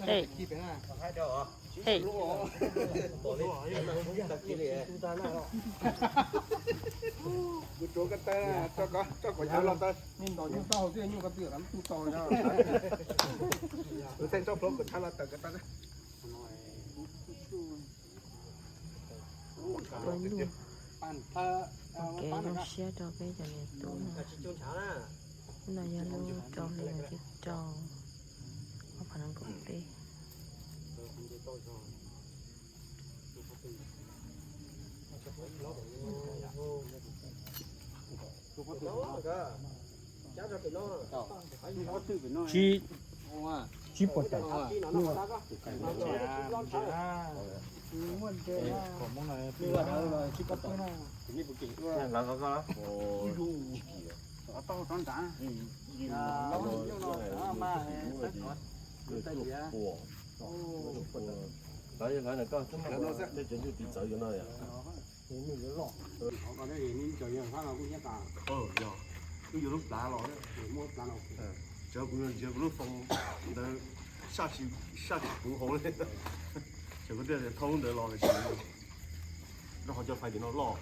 Ê, ê, Ua nyuj ua kev zoo siab rau peb cov niam tub no. Lub no yog lub rau hli no thiab rau ob phav nees nkaum peb. Tsib, tsib puas tawm. Ntawd yog hlawv na, koj twb muaj tej cov nyuj tiv txawv yuav no yom. Yog lub plav los, tsev kuv ntsia kuv lub xoo ntawd saj tsis puv hauv li. Ces kuv thiaj thauj lub ntawd los, lub hauv cov fais tim no loj.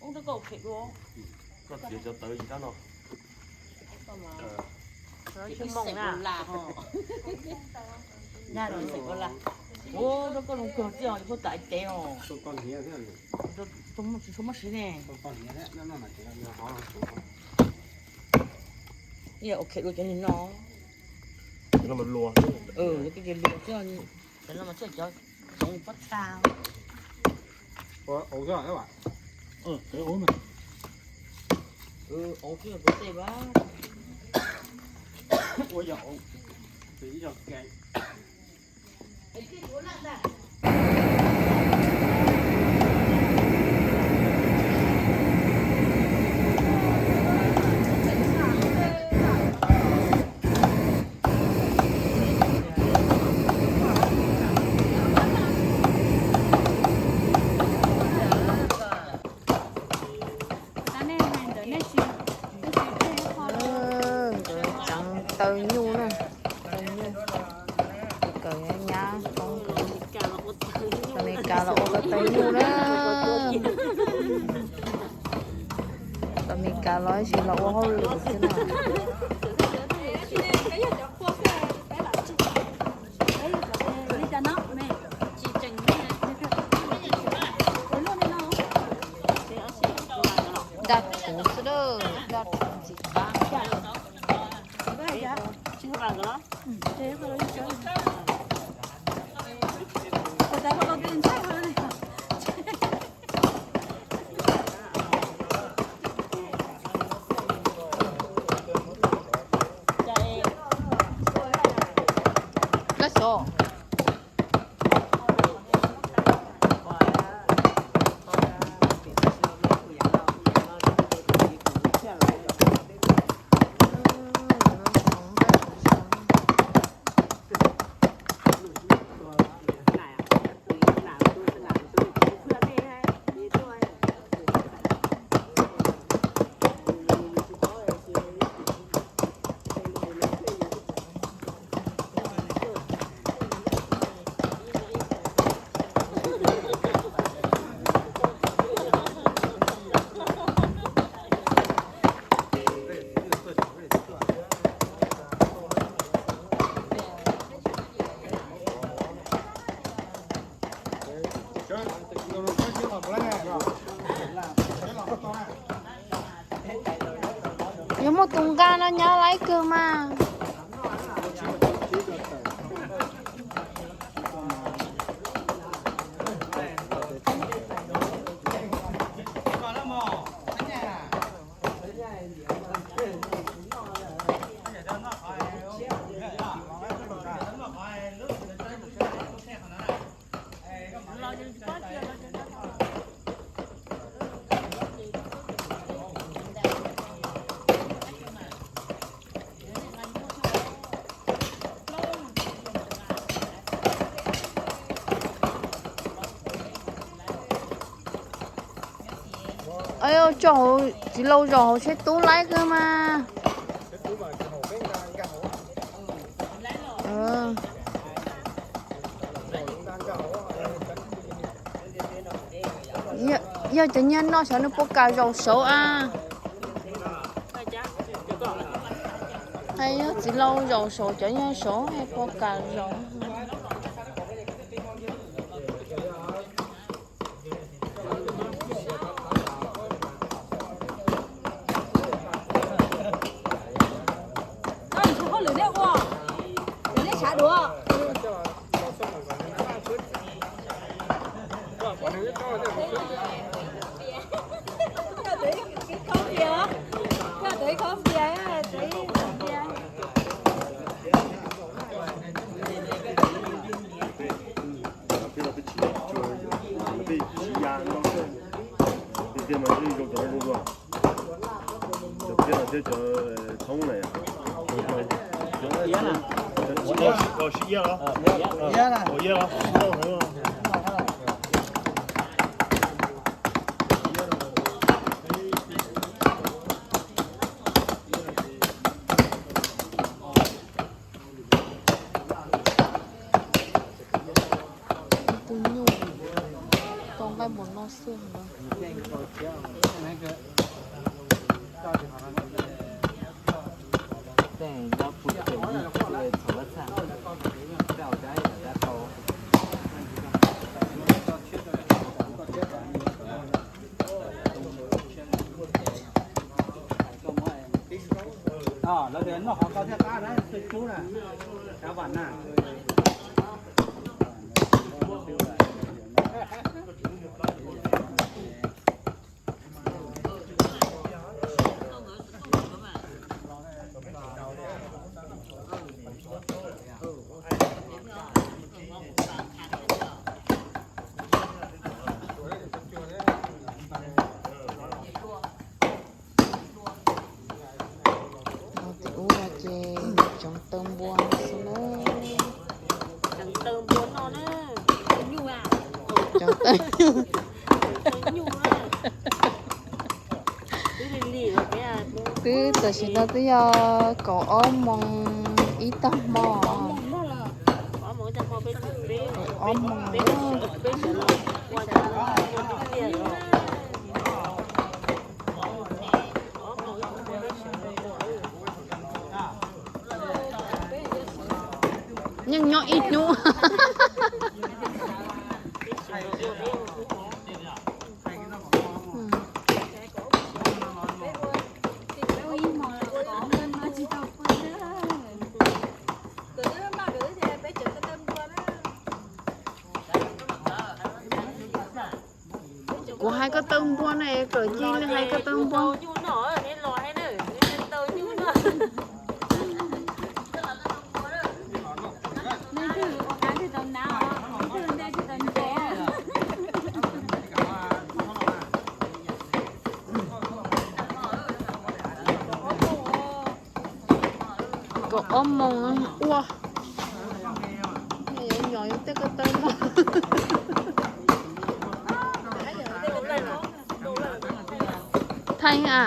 Koj txiav cov tawv yim rab no. Ua rau koj zoo kawg txiaj os, puab tam cev os. Tsis tshua muaj siv ne. Yog ua khev dua cov niag no. Cov no mas luas. Cov koj ces luas xwb, cov no mas cov tsoov pob txha. Ua yog ua, ib yog ke. Tseev taw nyuj na, taw nyuj, kawm nyab, Amelikas los ua taw nyuj na. Amelikas los ib sim los ua hauj lwm xwb na. Daj rhuv xwb lawm, daj rhuv ntxiv qab. Lawv xov. Yuav muaj tus nqa no nyab laib kawg mas. Tso hauv, txiv laus zaum hauv tsheb tub laib kawg mas. Yog cov nyiag noj xyov nws puas kam zaum saud a. Hais yog txiv laus zaum saud cov nyiag saud puas kam zaum. Tus nyuj tau nqaij npaum no xwb. Lawv tias noj qhov ko thiaj qab na, xwb cub na, kav vam na. Tim ub no ces tsoov taw npua xwb na. Tsoov taw nyuj. Twb tam sim no twb yog kaum ob moos ib tag hmo. Kaum ob moos. Yeej nyob ib hnub. Kuv hais koj taw npua na, kawm ci li hais koj taw npua. Kaum ob moos ua. Nyom tej ko taw no. Thaij a.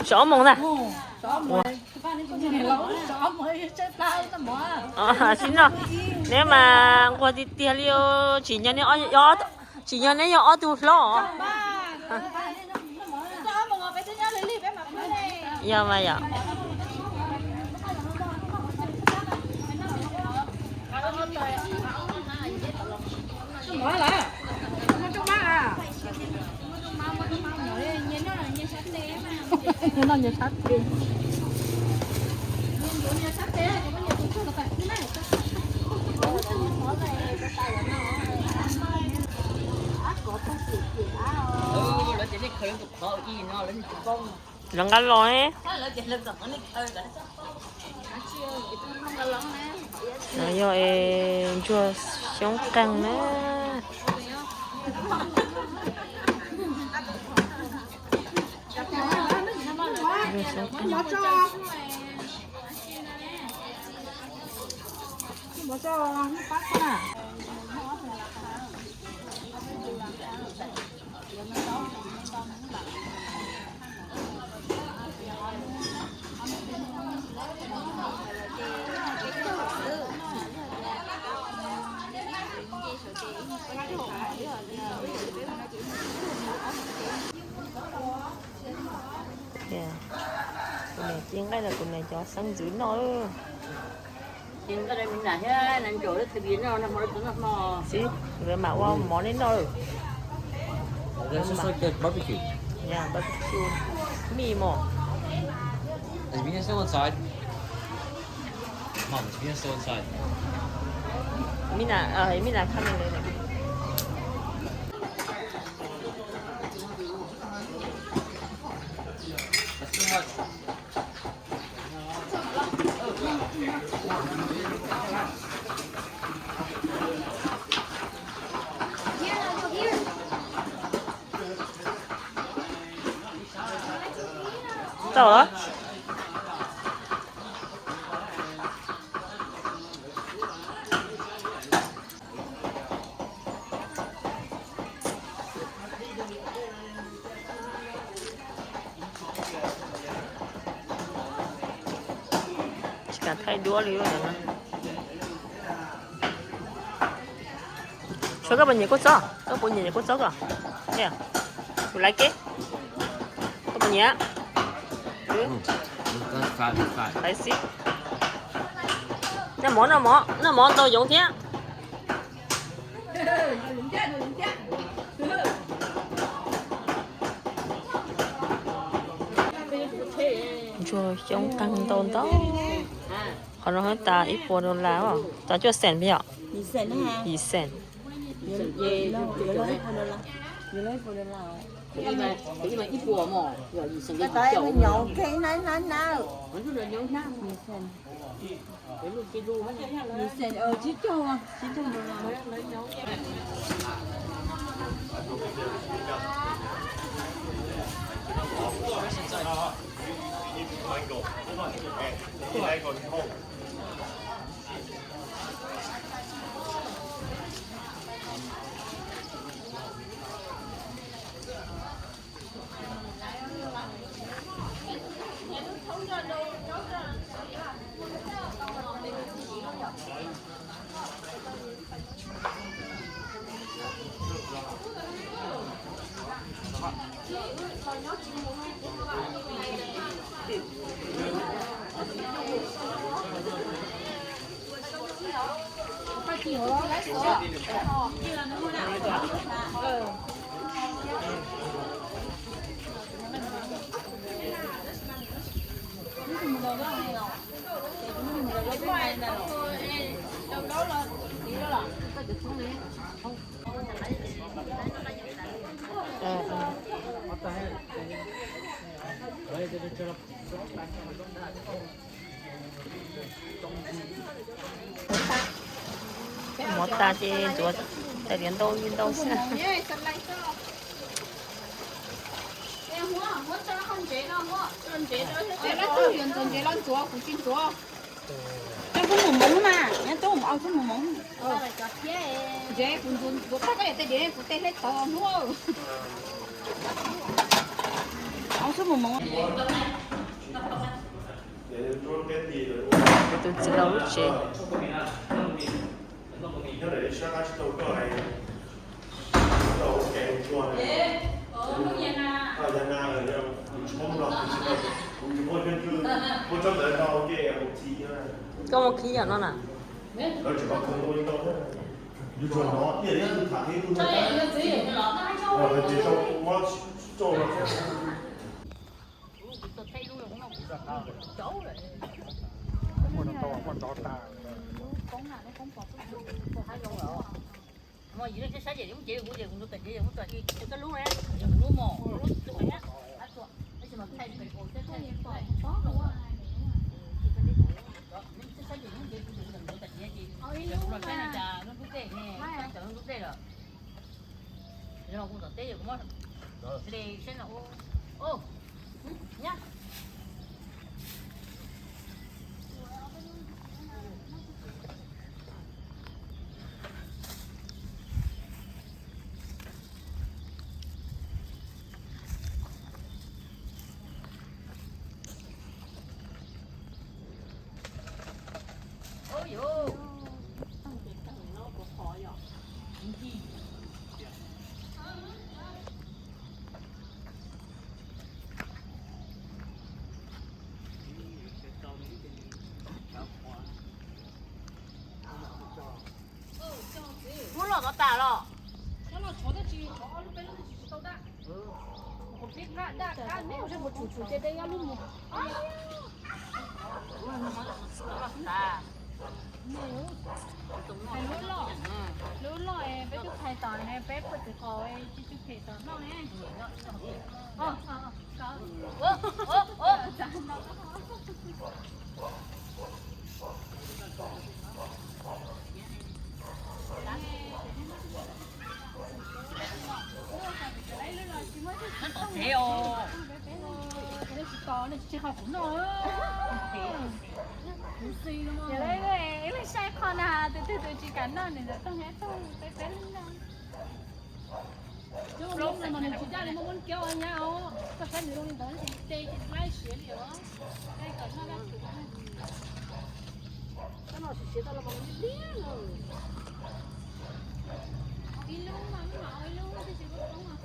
Sov moos ntag. Sib noj, neb mas nquag tiag tiag li, tsis yog neb, tsis yog neb yog ob tug hlob. Yog mas yom. Lawv nqa los. No yog es ntsuag xyoob qeeg na. Ntsuag xyoob qeeg. Kuv niam cia nqaij rau kuv niam cov xeeb ntxwv noj. Xib, lawv mam ua mov nej noj lawm. Barbecue. Meat mom. Mina, Mina coming later. Tau lawm. Tsis kam thaij duab li. Tshuav koj puas nyiam kua txob? Koj puas nyiam nyiam kua txob koj? Kuv laiv keb. Koj puas nyiam? Noj mov, noj mov, noj mov ntau yoov thiab. Ntsuag xyoob qeeg ntau ntau. Qhov no tas ib puas dollar os, tas cuaj xees yom? Yim xees. Mov tas ces ntxuav tais diav ntau li ntau xwb. Ntxuav ntxuav, kuv tsis ntxuav. Nyob tub mus hmoov mas, nyob tub mus, au tub mus hmoov. Ntxuav kuv ntxuav tag koj yog tej diav kuv tej hleb tod hnub. Au tub mus hmoov. Kuv tus txiv laus lub tsev. Koj muab khib yam no na. Mus yim leej saib saib ces muab cev kuv ces kuv nrog tom cev kuv ces kab lub na, kuv lub mos lub txuas na, tab sis mas thaij pem ua saib saib ces muab cev kuv ces kuv nrog tom cev ces los saib no cas lub ntub dej ne, saib cov lub ntub dej lawm. Los kuv tom teb kuv muab li saib no. Ub, nyab. Muab loj tod tas los? Lub loj, lub loj peb twb phais tom ne, peb puag tim qaum tsis tshua phem tom noj ne. Ib leeg saib qhov na, tus twg tus tsis kam noj nws txawm toog thiab toog peb peb leeg noj. Lub no mas nws tsis daj li muaj muab kiab ua nyab os, koj saib nws zoo li ntawd ces laib siav li os. Koj no siav tau los mas liab liab lawm. Ib lub mas, ib lub tab sis kuv poob.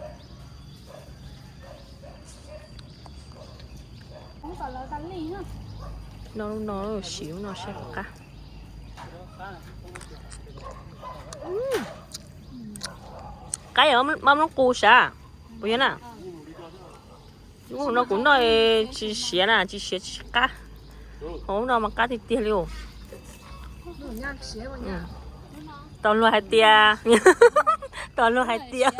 Noj lub no, siv lub no saib puas qab. Qab yog mab lub qus sav, puas yog na? Lub no kuv noj tsis siav na, tsis siav tsis qab. Ho lub no mas qab tiag tiag li os. Tau luag hais tias, tau luag hais tias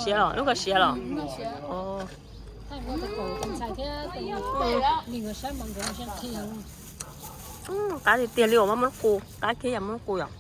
siav los, lub ko siav los. Qab tiag tiag li os, mab lub qus, qab kiag yam mab lub qus yom.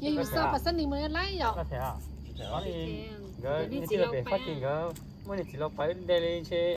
Yog yus xav pab xab nis mus laib yom. Nkawd niag txiv laus pais, nkawd muaj niag txiv laus pais wb nte li ntshe